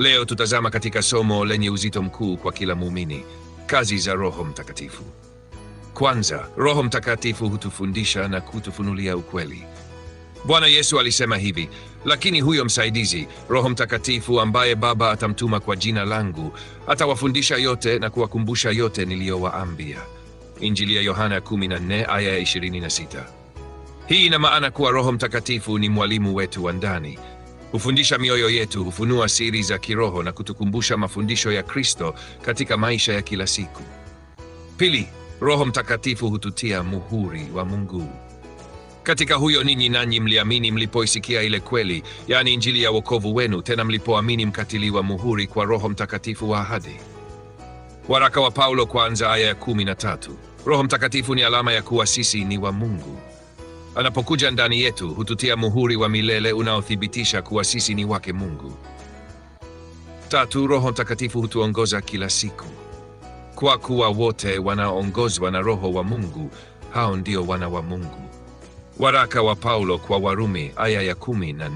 Leo tutazama katika somo lenye uzito mkuu kwa kila muumini, kazi za Roho Mtakatifu. Kwanza, Roho Mtakatifu hutufundisha na kutufunulia ukweli. Bwana Yesu alisema hivi: lakini huyo msaidizi, Roho Mtakatifu, ambaye Baba atamtuma kwa jina langu, atawafundisha yote na kuwakumbusha yote niliyowaambia. Injili ya Yohana 14 aya ya 26. Hii ina maana kuwa Roho Mtakatifu ni mwalimu wetu wa ndani. Hufundisha mioyo yetu, hufunua siri za kiroho na kutukumbusha mafundisho ya Kristo katika maisha ya kila siku. Pili, Roho Mtakatifu hututia muhuri wa Mungu. Katika huyo ninyi nanyi mliamini mlipoisikia ile kweli, yaani Injili ya wokovu wenu, tena mlipoamini mkatiliwa muhuri kwa Roho Mtakatifu wa ahadi. Waraka wa Paulo kwanza aya ya 13. Roho Mtakatifu ni alama ya kuwa sisi ni wa Mungu. Anapokuja ndani yetu hututia muhuri wa milele unaothibitisha kuwa sisi ni wake Mungu. Tatu, Roho Mtakatifu hutuongoza kila siku. Kwa kuwa wote wanaongozwa na Roho wa Mungu, hao ndio wana wa Mungu. Waraka wa Paulo kwa Warumi aya ya 14.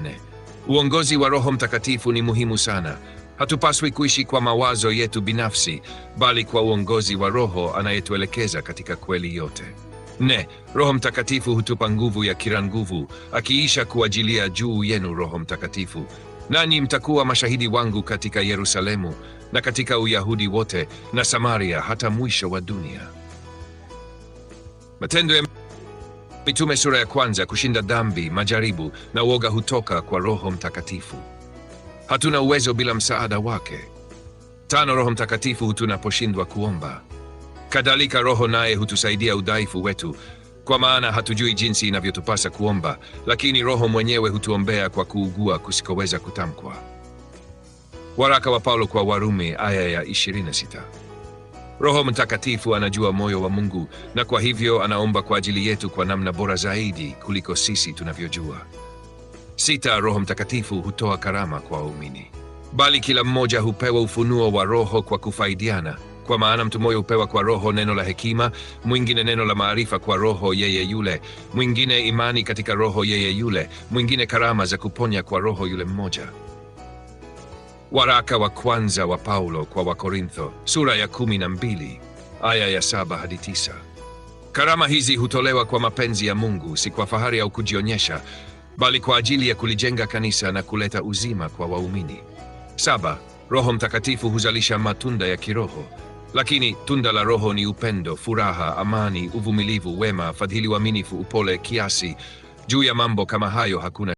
Uongozi wa Roho Mtakatifu ni muhimu sana. Hatupaswi kuishi kwa mawazo yetu binafsi, bali kwa uongozi wa Roho anayetuelekeza katika kweli yote. Nne, Roho Mtakatifu hutupa nguvu ya kila nguvu, akiisha kuajilia juu yenu Roho Mtakatifu, nanyi mtakuwa mashahidi wangu katika Yerusalemu na katika Uyahudi wote na Samaria, hata mwisho wa dunia. Matendo ya Mitume sura ya 1. Kushinda dhambi, majaribu na uoga hutoka kwa Roho Mtakatifu. Hatuna uwezo bila msaada wake. Tano, Roho Mtakatifu hutunaposhindwa kuomba. Kadhalika Roho naye hutusaidia udhaifu wetu, kwa maana hatujui jinsi inavyotupasa kuomba, lakini Roho mwenyewe hutuombea kwa kuugua kusikoweza kutamkwa. Waraka wa Paulo kwa Warumi aya ya 26. Roho Mtakatifu anajua moyo wa Mungu na kwa hivyo anaomba kwa ajili yetu kwa namna bora zaidi kuliko sisi tunavyojua. Sita, Roho Mtakatifu hutoa karama kwa waumini, bali kila mmoja hupewa ufunuo wa Roho kwa kufaidiana. Kwa maana mtu mmoja hupewa kwa Roho neno la hekima, mwingine neno la maarifa kwa Roho yeye yule, mwingine imani katika Roho yeye yule, mwingine karama za kuponya kwa Roho yule mmoja. Waraka wa kwanza wa Paulo kwa Wakorintho sura ya 12 aya ya 7 hadi 9. Karama hizi hutolewa kwa mapenzi ya Mungu, si kwa fahari au kujionyesha, bali kwa ajili ya kulijenga kanisa na kuleta uzima kwa waumini. 7. Roho Mtakatifu huzalisha matunda ya kiroho. Lakini tunda la Roho ni upendo, furaha, amani, uvumilivu, wema, fadhili, uaminifu, upole, kiasi. Juu ya mambo kama hayo hakuna